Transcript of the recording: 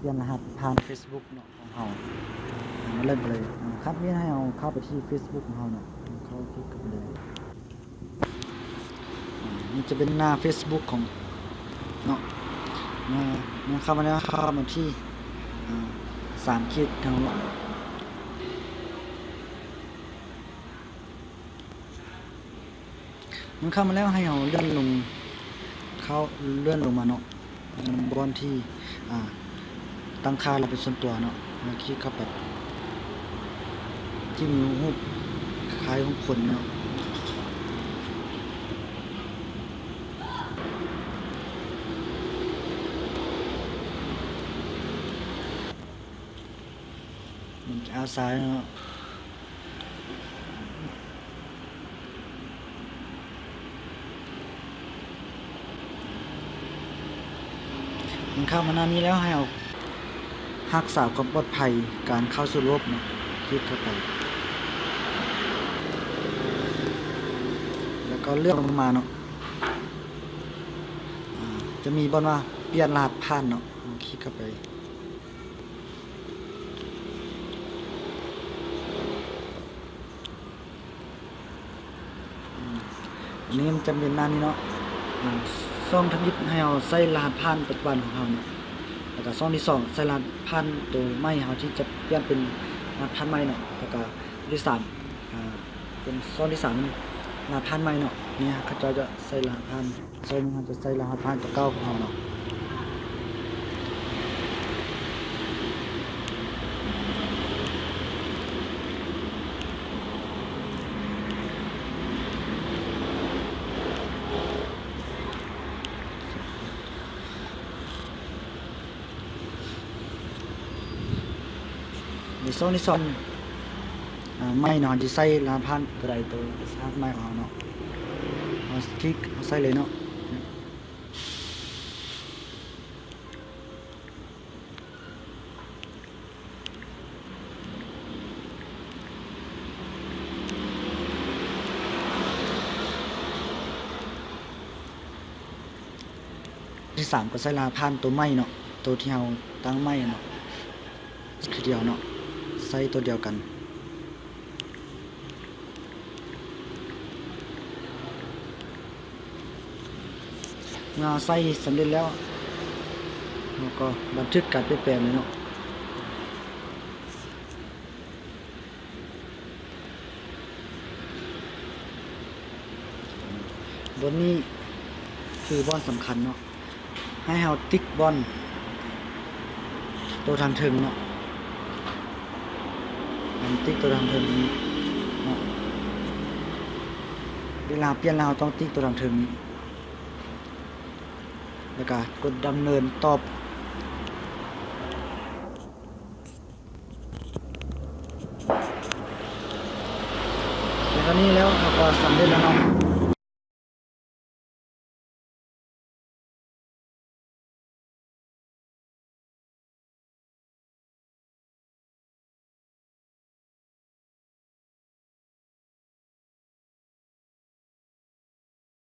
ປ່ຽນລະຫັດຜ່ານເຟສບຸກເນາະ ຂອງເຮົາ. ອ່າ ມາເລີ່ມກັນເລີຍ. ອ່າ ຄັນມີໃຫ້ເຮົາເຂົ້າໄປທີ່ເຟສບຸກຂອງເຮົາເນາະ, ເຂົ້າຄລິກເຂົ້າໄປເລີຍ. ອ່າ ນີ້ຈະເປັນໜ້າເຟສບຸກຂອງເນາະ. ເມື່ອ ເມື່ອເຂົ້າມາແລ້ວ ເຂົ້າມາທີ່ ອ່າ ສາມຂີດທາງ ມັນເຂົ້າມາແລ້ວ ໃຫ້ເຮົາເລື່ອນລົງ ເຂົ້າເລື່ອນລົງມາເນາະ, ບ່ອນທີ່ ອ່າ ຕັ້ງຄ່າລະບຽບສ່ວນຕົວເນາະ, ເຮົາຄລິກເຂົ້າໄປ ທີ່ມີຮູບຄ້າຍຮູບຄົນເນາະ. ມັນຈະອາສາເນາະ. ມັນເຂົ້າມາໜ້ານີ້ແລ້ວ ໃຫ້ເຮົາຮັກສາຄວາມປອດໄພການເຂົ້າສູ່ລະບົບເນາະ, ຄລິກເຂົ້າໄປ ແລ້ວກໍເລືອກລົງມາເນາະ. ອ່າ ຈະມີບ່ອນວ່າປ່ຽນລະຫັດຜ່ານເນາະ, ເຮົາຄລິກເຂົ້າໄປ. ອືມ ອັນນີ້ມັນຈະເປັນໜ້ານີ້ເນາະ. ອ່າ ຊ່ອງທຳອິດໃຫ້ເຮົາໃສ່ລະຫັດຜ່ານປັດຈຸບັນຂອງເຮົາເນາະ, ແລ້ວກະຊ່ອງທີສອງໃສ່ລະຫັດຜ່ານໂຕໃໝ່ເຮົາທີ່ຈະປ່ຽນເປັນລະຫັດຜ່ານໃໝ່ເນາະ, ແລ້ວກະ ທີສາມ ອ່າ ເປັນຊ່ອງທີສາມ ລະຫັດຜ່ານໃໝ່ເນາະ. ນີ້ເຂົາເຈົ້າຈະໃສ່ລະຫັດຜ່ານ, ຊ່ອງນີ້ເຮົາຈະໃສ່ລະຫັດຜ່ານຕົວເກົ່າຂອງເຮົາເນາະ. ໃນຊ່ອງທີສອງ ອ່າ ໃໝ່ເນາະ, ເຮົາຈະໃສ່ລະຫັດຜ່ານໂຕໃດ ໂຕລະຫັດໃໝ່ຂອງເຮົາເນາະ, ເຮົາຄລິກ ເຮົາໃສ່ເລີຍເນາະ. ທີສາມ ກໍໃສ່ລະຫັດຜ່ານໂຕໃໝ່ເນາະ, ໂຕທີ່ເຮົາຕັ້ງໃໝ່ເນາະ ຄືດຽວເນາະ, ໃສ່ໂຕດຽວກັນ. ເມື່ອໃສ່ສຳເລັດແລ້ວ ເຮົາກໍບັນທຶກການປ່ຽນແປງເລີຍເນາະ. ບ່ອນນີ້ຄືບ່ອນສຳຄັນເນາະ, ໃຫ້ເຮົາຕິກບ່ອນໂຕທາງເທິງເນາະ, ໃຫ້ຕິກໂຕທາງເທິງນີ້ເນາະ. ເວລາປ່ຽນແລ້ວ ເຮົາຕ້ອງຕິກໂຕທາງເທິງນີ້ ແລ້ວກະກົດດຳເນີນຕອບ. ແລ້ວຕອນນີ້ແລ້ວ ເຮົາກໍສຳເລັດແລ້ວເນາະ.